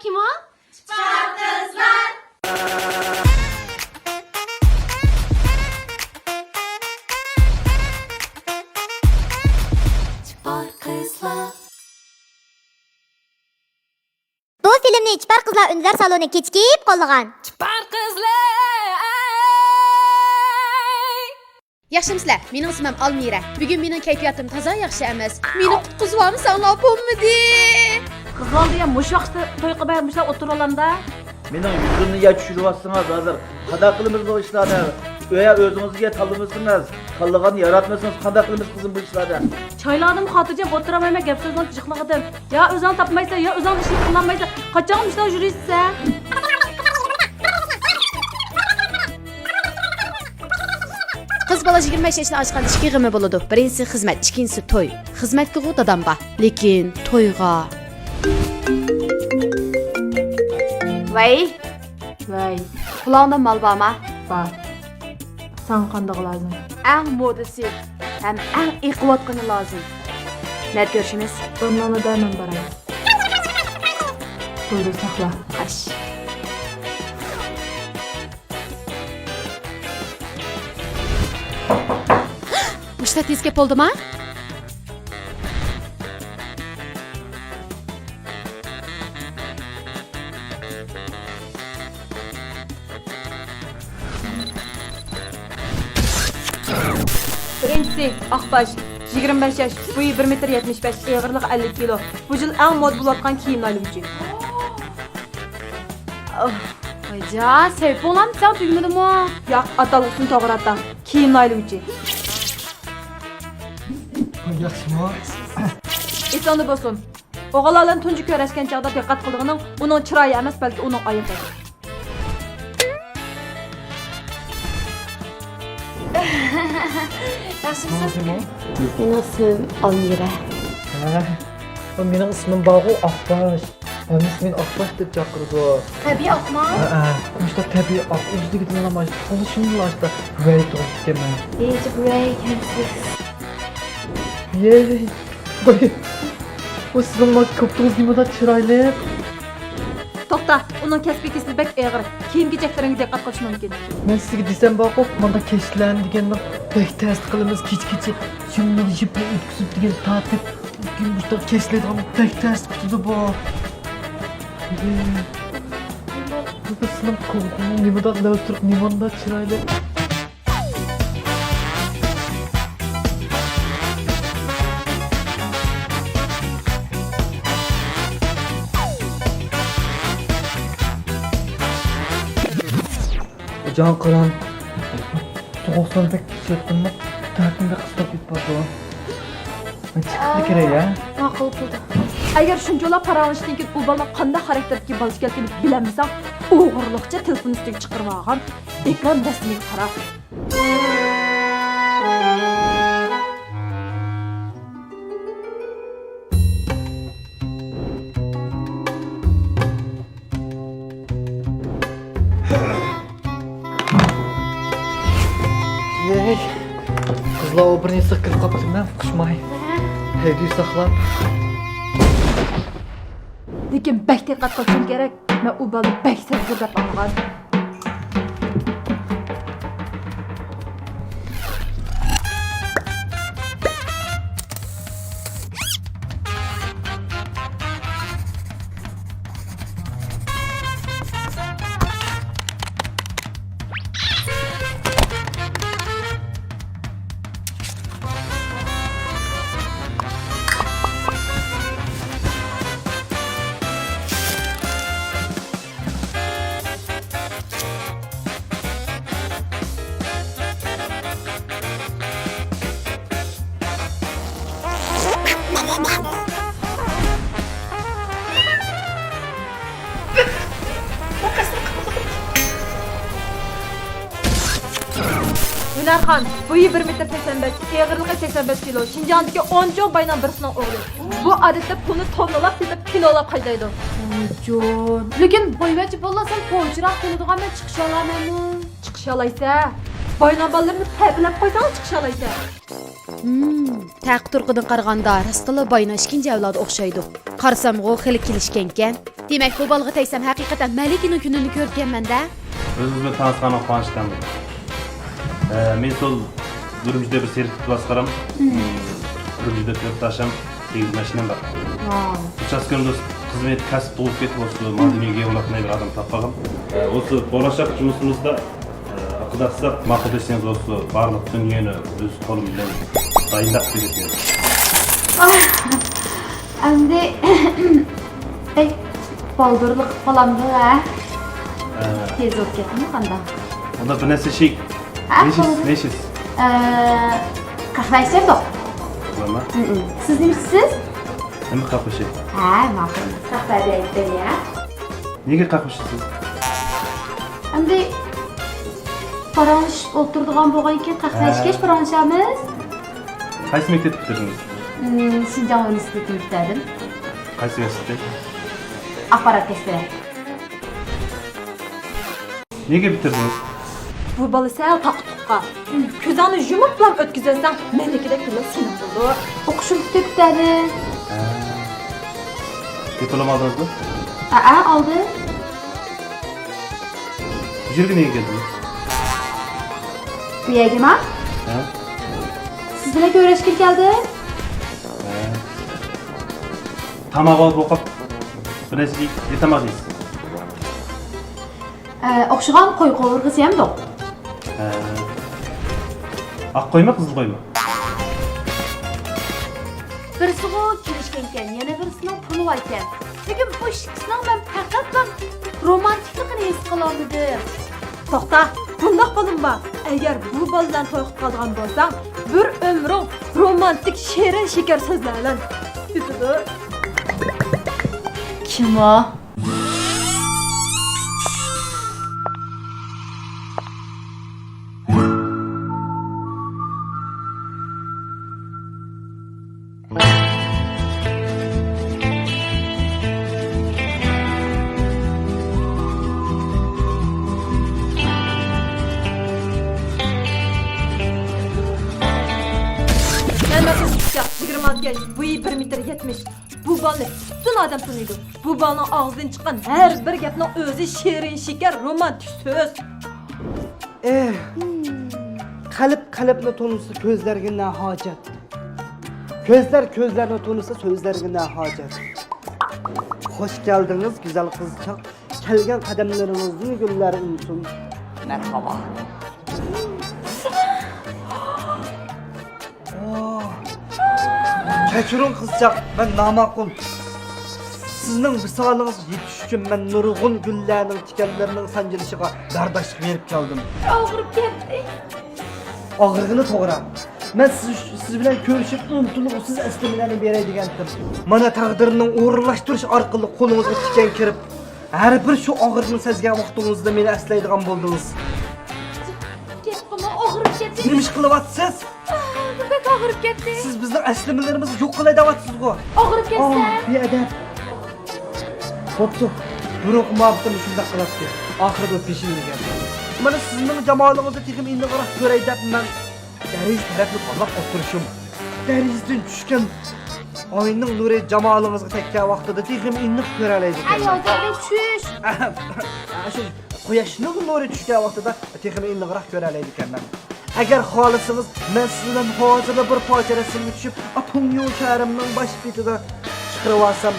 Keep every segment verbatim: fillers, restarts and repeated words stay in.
كىم ئۇ؟ چىپار قىزلار. چىپار قىزلار. بۇ فىلىمنى چىپار قىزلار ئۈندىدار سالونى كېچىكىپ قوللىغان. چىپار قىزلار. ياخشىمۇسىلەر؟ مېنىڭ ئىسمىم ئالمىرە. بۈگۈن مېنىڭ كەيپىياتىم تازا ياخشى ئەمەس. مېنى قۇتقۇزۇۋالمىساڭلار بولمىدى. قىزلار دېگەن مۇشۇ ۋاقىتتا توي قىلىپ مۇشۇلار ئولتۇرۇۋالامدا. مېنىڭ يۈزۈمنى يا چۈشۈرۈۋاتسىڭىز ھازىر. قانداق قىلىمىز بۇ ئىشلارنى؟ يا ئۆزىڭىزگە تاللىمىسىڭىز، تاللىغاننى ياراتمىسىڭىز قانداق قىلىمىز قىزىم بۇ ئىشلارنى؟ چايلاردىمۇ خاتىرجەم ئولتۇرالمايمەن، گەپ سۆزلەرنى جىقلىغىدىم. يا ئۆزۈڭ تاپمايسەن، يا ئۆزۈڭ ئىشىڭنى قىلالمايسەن. قاچانغا مۇشۇنداق يۈرىسەن؟ قىز بالا يىگىرمە بەش ياشتىن ئاشقاندا ئىككى غېمى بولىدۇ. بىرىنچىسى خىزمەت، ئىككىنچىسى توي. خىزمەتكىغۇ دادام بار، لېكىن تويغا. ۋەي. ۋەي. پۇلاڭدا مال بارما؟ بار. ساڭا قاندىقى لازىم؟ ئەڭ مودىسى ھەم ئەڭ ئېقىۋاتقىنى لازىم. نەدە كۆرۈشىمىز؟ ئورنۇڭنى دە، مەن باراي. بولدى، ساقلا. ئاش. مۇشتا تېز كەپ بولدىما؟ بىرىنچىسى ئاقباش، يىگىرمە بەش ياش، بويى بىر مېتىر يەتمىش بەش، ئېغىرلىقى ئەللىك كىلو. بۇ يىل ئەڭ مودا بولۇۋاتقان كىيىم ئايلىغۇچى. ۋايجان، سەيپۇڭلام سەن تۈگمىدىمۇ؟ ياق، ئاتالغۇسىنى توغرا ئاتا. كىيىم ئايلىغۇچى. ياخشىمۇ؟ ئېسىڭدە بولسۇن. ئوغۇللار بىلەن تۇنجى كۆرۈشكەن چاغدا دىققەت قىلىدىغىنىڭ ئۇنىڭ چىرايى ئەمەس، بەلكى ئۇنىڭ ئايىغى. ياخشىمۇسىز؟ مېنىڭ ئىسمىم ئالمىرە. ھە، مېنىڭ ئىسمىم بارغۇ، ئاقباش. ھەممىسى مېنى ئاقباش دەپ چاقىرىدۇ. تەبىئىي ئاقما؟ ھەئە، مۇشۇنداق تەبىئىي ئاق، ئۆزلۈكىدىنلا مانا تونۇشۇمدىلا ئاشتا ۋەي تۇغۇپ كەتكەنمەن. ھېچ ۋەي كەمسىز. يەي. ۋاي، بۇ سىزنىڭ ما كوپتىڭىز نېمىدەك چىرايلىق. توختا، ئۇنىڭ كەسپىي كېسىلى بەك ئېغىر. كىيىم-كېچەكلىرىڭگە دىققەت قىلىش مۇمكىن. مەن سىزگە دېسەم بارغۇ، مانداق كەچلەرنى دېگەننى بەك تەستە قىلىمىز، كېچە-كېچە يۇمنىغا يىپنى ئۆتكۈزۈپ دېگەن تارتىپ، كېيىن مۇشۇنداق كەچلەيدىغان بەك تەستە كۈتىدۇ بۇ. بۇ سىزنىڭ كوپتىڭىز نېمىدەك لەۋزۇرۇق، نېمانداق چىرايلىق. جان قارام، توغرىسىنى بەك كېچىكتىممۇ؟ تەتۈرگە قىستاپ كېتىپ بارىدۇ. مەن چىقىپلا كىرەي، ھە؟ ماقۇل بولدى. ئەگەر شۇنچىۋالا پاراڭلىشىشتىن كېيىن ئۇ بالىنىڭ قانداق خاراكتېردىكى بالا ئىكەنلىكىنى بىلەلمىسەڭ، ئوغرىلىقچە تېلېفون ئۈستىگە چىقىرىۋالغان ئېكران رەسىمىگە قارا. يەي، قىزلار ئۇ بىر نېسىغا كىرىپ قاپتۇ، مەن ئۇقۇشماي. ھەيدىۋى ساقلاپ. لېكىن بەك دىققەت قىلىشىڭ كېرەك، مەن ئۇ بالىنى بەك سەزگۈر دەپ ئاڭلىغان. ھۈنەرخان، بويى بىر مېتىر سەكسەن بەش، ئېغىرلىقى سەكسەن بەش كىلو، شىنجاڭدىكى ئون چوڭ باينىڭ بىرسىنىڭ ئوغلى. بۇ ئادەتتە پۇلنى توننىلاپ سېتىپ، كىلولاپ خەجلەيدۇ. ۋايجان. لېكىن بويۋەتچى بولسام، پوچىراق كېلىدىغان، مەن چىقىشالايمەنمۇ؟ چىقىشالايسەن. باينىڭ بالىلىرىنى تەربىيەلەپ قويساڭ چىقىشالايسەن. ھىم، تەقى-تۇرقىدىن قارىغاندا راستتىنلا باينىڭ ئىككىنچى ئەۋلادى ئوخشايدۇ. قارىسامغۇ خېلى كېلىشكەنكەن. دېمەك، بۇ بالىغا تەگسەم ھەقىقەتەن مەلىكىنىڭ كۈنىنى كۆرىدىكەنمەن-دە. ئۆزىڭىز بىلەن تانىسقانغا قۇۋانچ ئىكەن. ئە، مەن سول ئۈرۈمچىدە بىر سېرىك تۇتۇۋاتقانام. ئۈرۈمچىدە تۆت تاشام، سەككىز ماشىنام بار. ۋاو. ئۇچاسكىنىمدا خىزمەت كەسىپ تۇغۇپ كېتىپ، ئولتۇرۇپ، مانا دۇنياغا يولاتماي بىر ئادەم تاپقان. ئە، ئولتۇرۇپ، بولاشاق جۇمۇسىمىزدا، ئە، ئاقىداسساق، ماقۇل دېسىڭىز، ئولتۇرۇپ، بارلىق دۇنيانى ئۆز قولۇم بىلەن دايىنلاپ بېرىپ. ئەمدى بەك بالدۇرلۇق قىلىپ قالامدۇ، ھە؟ ئە. تېز بولۇپ كەتتىمۇ قانداق؟ ئۇندا بىر نەرسە ئىچىك. ھە، نەشىس، قولىدىن. نەشىس. ئە، قەھۋە ئىچەمدۇق؟ بولامدۇ؟ ھىم. سىز نېمە ئىچىسىز؟ نېمە قەھۋە ئىچەي؟ ھە، ماقۇل. قەھۋە بەرەي، يا. نېگە قەھۋە ئىچىسىز؟ ئەمدى پاراڭلىشىپ ئولتۇرىدىغان بولغان ئىكەن، قەھۋە ھە. ئىچكەچ پاراڭلىشارمىز. قايسى مەكتەپتە پۈتتۈردىڭىز؟ ھىم، شىنجاڭ ئۇنىۋېرسىتېتىنى پۈتتۈردۈم. قايسى كەسىپتە؟ ئاخبارات كەسپىدە. نېگە پۈتتۈردىڭىز؟ بۇ بالا سەل تاقا-تۇقا. كۆزۈڭنى يۇمۇپلا ئۆتكۈزۈۋەتسەڭ، مېنىڭكىدەك بىللە سېنىڭ بولىدۇ. ئوقۇشۇم پۈتۈپ كەتتى. ھە. دىپلوم ئالدىڭىزمۇ؟ ھەئە، ئالدىم. بۇ يەرگە نېگە كەلدىڭىز؟ بۇ يەرگىما؟ ھە. سىز بىلەن كۆرۈشكىلى كەلدىم. ھە. تاماق ئالدى بولۇپ، بىر نەرسە يېيىپ، يېتەلمەي قالدىڭىز. ئە، ئوخشىغان قوي قوۋۇرغىسى يەمدۇق. ھە. ئاق قويمۇ، قىزىل قويمۇ؟ بىرسىغۇ كېلىشكەنكەن، يەنە بىرسىنىڭ پۇلى باركەن. لېكىن بۇ ئىككىسىنىڭ مەن پەقەتلا رومانتىكلىقىنى ھېس قىلالمىدىم. توختا، بۇنداق بالىمۇ بار. ئەگەر بۇ بالا بىلەن توي قىلىپ قالىدىغان بولساڭ، بىر ئۆمرۈڭ رومانتىك، شېرىن، شېكەر سۆزلەر بىلەن ئۆتىدۇ. كىم ئۇ؟ مەن مەخسۇس ئۇششاق، يىگىرمە ئالتە ياش، بويى بىر مېتىر يەتمىش. بۇ بالىنى پۈتۈن ئادەم تونۇيدۇ. بۇ بالىنىڭ ئاغزىدىن چىققان ھەر بىر گەپنىڭ ئۆزى شېرىن شېكەر، رومانتىك سۆز. ئېھ، قەلب قەلبنى تونۇسا، كۆزلەرگە نە ھاجەت؟ كۆزلەر كۆزلەرنى تونۇسا، سۆزلەرگە نە ھاجەت؟ خوش كەلدىڭىز، گۈزەل قىزچاق. كەلگەن قەدەملىرىڭىزدىن گۈللەر ئۈنسۇن. مەرھابا. ئوھ. كەچۈرۈڭ قىزچاق، مەن ناماقۇل. سىزنىڭ ۋىسالىڭىزغا يېتىش ئۈچۈن مەن نۇرغۇن گۈللەرنىڭ تىكەنلىرىنىڭ سانجىلىشىغا بەرداشلىق بېرىپ كەلدىم. ئاغرىپ كەتتى. ئاغرىغىنى توغرا. مەن سىز، سىز بىلەن كۆرۈشۈپ ئۇنتۇلغۇسىز ئەسلىمىلەرنى بېرەي دېگەنتىم. مانا تەقدىرنىڭ ئورۇنلاشتۇرۇشى ئارقىلىق قولىڭىزغا تىكەن كىرىپ، ھەر بىر شۇ ئاغرىقنى سەزگەن ۋاقتىڭىزدا مېنى ئەسلەيدىغان بولدىڭىز. گەپ قىلما، ئاغرىپ كەتتى. نېمە ئىش قىلىۋاتىسىز؟ بەك ئاغرىپ كەتتى. سىز بىزنىڭ ئەسلىمىلىرىمىزنى يوق قىلاي دەۋاتىسىزغۇ؟ ئاغرىپ كەتسە؟ ئاھ، بىئەدەپ. بوپتۇ. بۇرۇنقى مۇھەببىتىم شۇنداق قىلاتتى. ئاخىرىدا ئۇ پېشىم دېگەن. مانا سىزنىڭ جامالىڭىزنى تېخىمۇ ئېنىقراق كۆرەي دەپ مەن دېرىزە تەرەپنى باغلاپ ئولتۇرۇشۇم. دېرىزىدىن چۈشكەن ئاينىڭ نۇرى جامالىڭىزغا تەگكەن ۋاقتىدا تېخىمۇ ئېنىق كۆرەلەيدىكەنمەن. ئاياغدىن چۈش. شۇ قۇياشنىڭ نۇرى چۈشكەن ۋاقتىدا تېخىمۇ ئېنىقراق كۆرەلەيدىكەنمەن. ئەگەر خالىسىڭىز، مەن سىز بىلەن ھازىرلا بىر پارچە رەسىمگە چۈشۈپ، پۇڭيۇ شەھىرىمنىڭ باش بېتىدا چىقىرىۋالسام.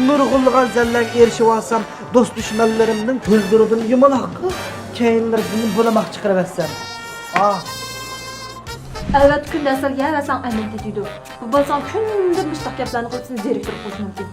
نۇرغۇنلىغان زەللەرگە ئېرىشىۋالسام، دوست-دۈشمەنلىرىمنىڭ كۆزلىرىدىن يۇمىلاق، كەينىلىرىدىن بۇلىماق چىقىرىۋەتسەم. ئاھ. ئەلۋەتتە، كۈندە ھەسەل يەۋەرسەڭ ئەمىن تېتىيدۇ. بۇ بالا ساڭا كۈندە مۇشۇنداق گەپلەرنى قىلىپ سېنى زېرىكتۈرۈپ قويۇشى مۇمكىن.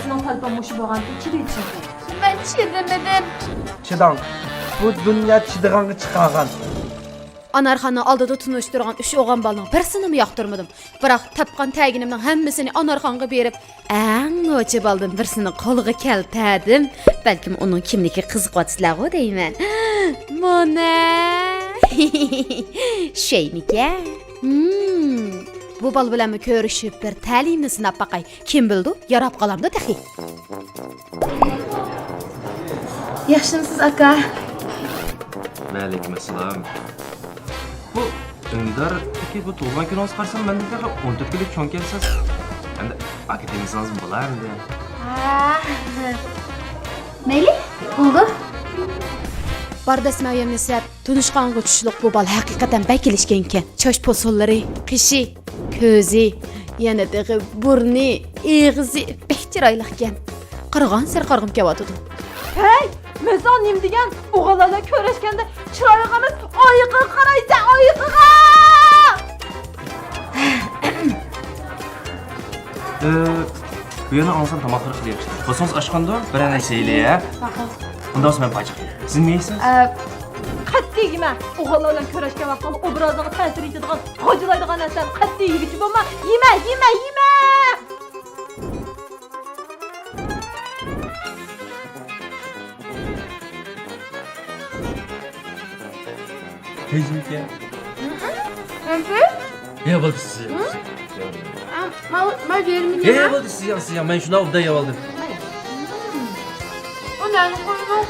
سېنىڭ تەلىپىڭ مۇشۇ بولغاندىكىن چىدىۋېتىشىڭ كېرەك. مەن چىدىمىدىم. چىداڭ. بۇ دۇنيا چىدىغانغا چىقارغان. ئانارخاننىڭ ئالدىدا تونۇشتۇرغان ئۈچ ئوغۇل بالىنىڭ بىرسىنىمۇ ياقتۇرمىدىم. بىراق تاپقان تەگىنىمنىڭ ھەممىسىنى ئانارخانغا بېرىپ، ئەڭ نوچى بالىدىن بىرسىنى قولغا كەلتۈردۈم. بەلكىم ئۇنىڭ كىملىكىگە قىزىقىۋاتىسىلەرغۇ دەيمەن. مانا. شەيمىكەن. ھىم. بۇ بالا بىلەنمۇ كۆرۈشۈپ، بىر تەلىيىمنى سىناپ باقاي. كىم بىلىدۇ، ياراپ قالامدۇ تېخى. ياخشىمۇسىز، ئاكا؟ ۋەئەلەيكۇم ئەسسالام. بۇ ئۈندىدارنىڭكى بۇ تۇغۇلغان كۈنىڭىزگە قارىسام، مەندىن تېخى ئون تۆت كۈنلۈك چوڭكەنسىز. ئەمدى ئاكا دېمىسىڭىزمۇ بولار ئەمدى. ھا. مەيلى، بولىدۇ. بار دەسمايەمنى سەپ، تونۇشقانغا چۈشلۈك بۇ بالا ھەقىقەتەن بەك كېلىشكەنكەن. چاچ پوسۇنلىرى، قېشى، كۆزى، يەنە تېخى بۇرنى، ئېغىزى بەك چىرايلىقكەن. قارىغانسېرى قارىغۇم كېلىۋاتىدۇ. ھەي، مەن ساڭا نېمە دېگەن؟ ئوغۇللار بىلەن كۆرۈشكەندە چىرايىغا ئەمەس، ئايىقىغا قارايسەن، ئايىقىغا! ئى، بۇ يەرنى ئاڭلىسام تاماقلىرى خېلى ياخشى. بولسىڭىز ئاچقاندۇ، بىرەر نەرسە يەيلى، ھە؟ ماقۇل. ئۇنداق بولسا مەن پاچاق يەي. سىز نېمە يەيسىز؟ ئە، قەتئىي يېمە. ئوغۇللار بىلەن كۆرۈشكەن ۋاقتىڭدا ئوبرازىڭغا تەسىر يېتىدىغان، غاجىلايدىغان نەرسىلەرنى قەتئىي يېگۈچى بولما. يېمە، يېمە، يېمە! تېزمىكەن؟ ھە، بولدى، سىز يەڭ. ھە؟ ماۋۇ، ماۋۇ يېرىمنى يەڭ. ھە، بولدى، سىز يەڭ، سىز يەڭ. مەن شۇنداق ئوبدان يەۋالدىم. بۇ نەنە قويۇلغان؟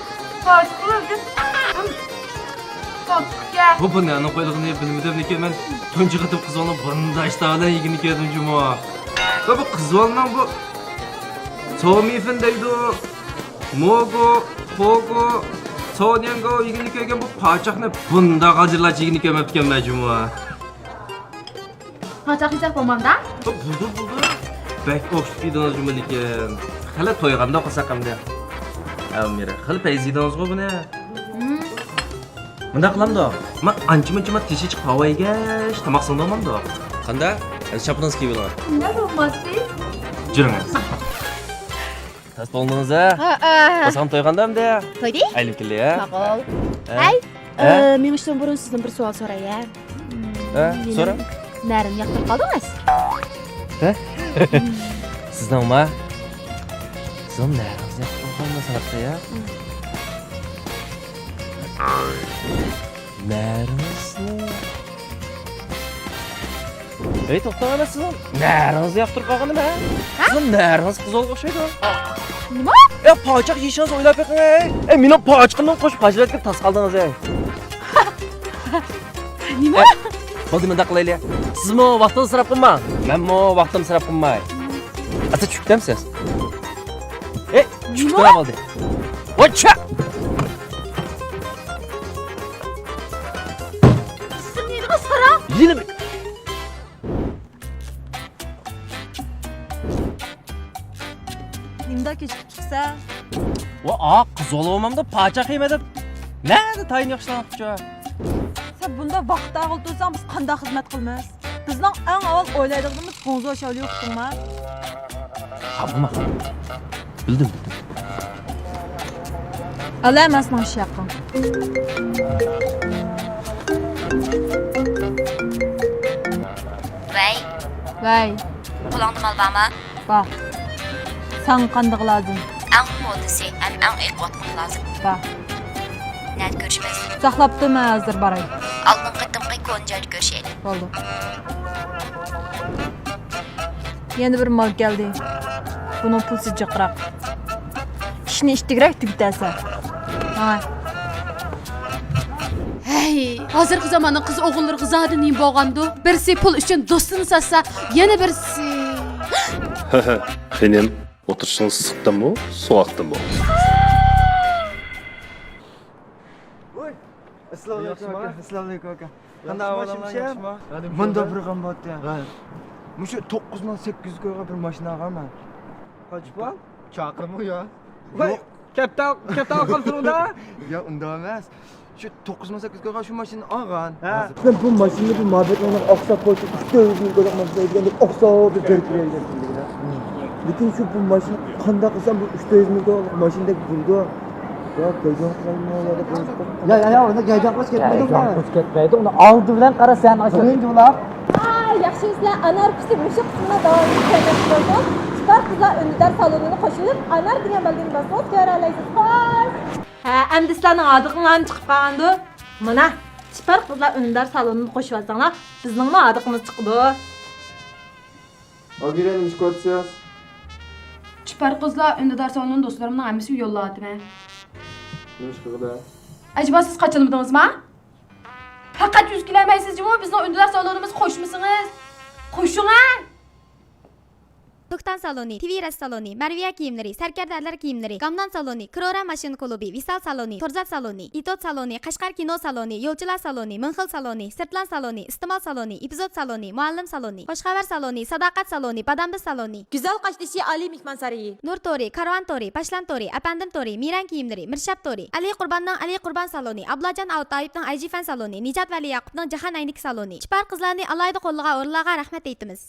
بۇ، بۇ نەنە قويۇلغىنى بىلمىدىم، لېكىن مەن تۇنجى قېتىم قىز بالىنىڭ بۇنداق ئىشتىھا بىلەن يېگىنى كۆردۈم جۇمۇ. بۇ، بۇ قىز بالىنىڭ بۇ سومىفېن دەيدۇ. موگو، پوگو، سونياڭگو يېگىنى كۆرگەن بۇ پاچاقنى بۇنداق غاجىرلارچە يېگىنى كۆرمەپتىكەنمەن جۇمۇ. پاچاق يېسەك بولمامدا؟ بولدى، بولدى. بەك ئوخشىتىپ يېدىڭىز جۇمۇ لېكىن. خېلى تويغاندا قىلساق ئەمدى. ئەلمىرە، خېلى پەيز يېدىڭىزغۇ بۇنى. مۇنداق قىلامدۇ؟ مەن ئانچە-مۇنچە تېشى چىقىپ ھاۋا يېگەچ تاماق سىڭدۈرمامدۇ؟ قانداق؟ ھەزىر چاپىنىڭىزنى كىيىۋېلىڭ. نېمە بولماستى؟ جۈرۈڭ. تاس بولدىڭىز ھە؟ ھە، ھە. باسقان تويغاندا ئەمدى؟ تويدى؟ ئەيلىپ كېلەي ھە؟ ماقۇل. ھە؟ ھەي، ھە؟ ئى، مېڭىشتىن بۇرۇن سىزدىن بىر سوئال سوراي ھە؟ ھە، مېنىڭ سورا. نەرىمنى ياقتۇرۇپ قالدىڭىز؟ ھە؟ سىزنىڭما؟ سىزنىڭ نەرىڭىزنى ياقتۇرۇپ قالدىڭىز ساناقتا ھە؟ نەرىڭىزنى؟ ھەي، توختاڭ ئەمەس، سىزنىڭ نەرىڭىزنى ياقتۇرۇپ قالغىنىم ھە؟ ھە؟ سىزنىڭ نەرىڭىز قىزىلغا ئوخشايدۇ. نېمە؟ ئە، پاچاق يېيىشىڭىزنى ئويلاپ بېقىڭ ھەي. ئە، مېنىڭ پاچىقىمنى قوشۇپ ھاجرەتكە تاس قالدىڭىز ھەي. نېمە؟ ئە، بولدى، مۇنداق قىلايلى. سىزمۇ ۋاقتىڭىزنى ئىسراپ قىلماڭ، مەنمۇ ۋاقتىمنى ئىسراپ قىلماي. ئەسلى چۈشكەنمسىز؟ ئەي، چۈشۈپ تۇرا بولدى. ۋاي، چۈ! سىزنى يەنە سارا! يەنە بىر. نېمىدا كېچىكىپ چىقىسەن؟ ۋا، ئا، قىز بولۇۋالمامدا پاچاق يېمە دەپ. نەدە تايىنى ياخشىلاڭ ئۇقچۇ. سەن بۇنداق ۋاقىت ئاغىل تۇرساڭ، بىز قانداق خىزمەت قىلىمىز؟ بىزنىڭ ئەڭ ئاۋۋال ئويلايدىغىنىمىز گۇڭزو شاۋليۇ، ئۇقتۇڭما؟ ھا، بولما. بىلدىم، بىلدىم. ئەلە، مەن سېنىڭ ئىش ھەققىڭ. ۋەي. ۋەي. قولۇڭدا مال بارمۇ؟ بار. ساڭا قاندىقى لازىم؟ ئەڭ مودىسى ھەم ئەڭ ئېقىۋاتقىنى لازىم. بار. نەدە كۆرۈشىمىز؟ ساقلاپ تۇر، مەن ھازىر باراي. ئالدىنقى قېتىمقى كونا جايدا كۆرۈشەيلى. بولدى. يەنە بىر مال كەلدى. بۇنىڭ پۇلىسى جىقراق. ئىشنى ئىتتىكرەك تۈگىتەرسەن. ھاي. ھەي، ھازىرقى زاماننىڭ قىز ئوغۇللىرىغا زادى نېمە بولغاندۇ؟ بىرسى پۇل ئۈچۈن دوستىنى ساتسا، يەنە بىرسى. خېنىم، ئولتۇرۇشىڭىز ئىسسىقتىنمۇ، سوغۇقتىنمۇ؟ ۋوي، ئەسسالامۇئەلەيكۇم ئاكا. ئەسسالامۇئەلەيكۇم ئاكا. قانداق ئەھۋالىڭلار، ياخشىمۇ؟ مۇنداق بىر غەم بارتى. مۇشۇ توققۇز مىڭ سەككىز يۈز كويغا بىر ماشىنا ئالغانمەن. قانچە پۇل؟ چاقىرىمۇ يا؟ ۋاي، كەپتە، كەپتە ئالغانسىلەر دا؟ يا، ئۇنداق ئەمەس. شۇ توققۇز مىڭ سەككىز يۈز كويغا شۇ ماشىنىنى ئالغان. ھە. مەن بۇ ماشىنىنى بۇ مابەتنىڭ ئاقساپ قويۇپ، ئۈچ تۆت يۈز مىڭ كويلۇق ماشىنا دېگەندەك ئاقساپ بېرىپ بېرىدىكەن. لېكىن شۇ بۇ ماشىنا قانداق قىلسام بۇ ئۈچ تۆت يۈز مىڭ كويلۇق ماشىنىدەك بولىدۇ؟ يا، گەيجاڭ قىلايمۇ يا دەپ ئويلاپ باققان. يا، يا، يا، ئۇنى گەيجاڭ قىلىش كەتمەيدۇ. گەيجاڭ قىلىش كەتمەيدۇ، ئۇنى ئالدى بىلەن قارا سەن ئاشۇ. بىرىنچى بۇلار. ھاي، ياخشىمۇسىلەر؟ ئانار پىستى مۇشۇ قىسمىدا داۋاملىق كۆرۈنۈپ تۇرىدۇ. تىپار قىزلار ئۈندىدار سالونىنى قوشۇلۇپ، ئانار دېگەن بەلگىنى باسسىڭىز كۆرەلەيسىز. خوش. ھە، ئەمدى سىلەرنىڭ ھاردۇقۇڭلارمۇ چىقىپ قالغاندۇ؟ مانا، تىپار قىزلار ئۈندىدار سالونىنى قوشۇۋالساڭلار، بىزنىڭمۇ ھاردۇقىمىز چىقىدۇ. ئابىرە، نېمە ئىش قىلىۋاتىسىز؟ چىپار قىزلار ئۈندىدار سالونىنىڭ دوستلىرىمنىڭ ھەممىسىنى يوللاۋاتىمەن. نېمە ئىش قىلغىلى؟ ئەجەبا سىز قاچالمىدىڭىزما؟ پەقەت يۈز كېلەلمەيسىز جۇمۇ، بىزنىڭ ئۈندىدار سالونىمىزغا قوشمىسىڭىز. قوشۇڭە! توكتان سالونى، تىۋى رەس سالونى، مەرۋىيە كىيىملىرى، سەركەردە ئەرلەر كىيىملىرى، گامنان سالونى، كرورا ماشىنا كۇلۇبى، ۋىسال سالونى، تورزات سالونى، ئېتوت سالونى، قەشقەر كىنو سالونى، يولچىلار سالونى، مىڭ خىل سالونى، سىرتلان سالونى، ئىستېمال سالونى، ئېپىزود سالونى، مۇئەللىم سالونى، خوش خەۋەر سالونى، ساداقەت سالونى، بادامبىز سالونى، گۈزەل قاشتېشى ئالىي مېھمانسارىيى. نۇر تورى، كارۋان تورى، باشلام تورى، ئەپەندىم تورى، مىرەن كىيىملىرى، مىرشاب تورى، ئەلى قۇرباننىڭ ئەلى قۇربان سالونى، ئابلاجان ئاۋۇتايېۋنىڭ ئەيجىفەن سالونى، نىجات ۋەلى ياقۇپنىڭ جاھان ئەينىكى سالونى، چىپار قىزلارنى ئالاھىدە قوللىغان ئورۇنلارغا رەھمەت ئېيتىمىز.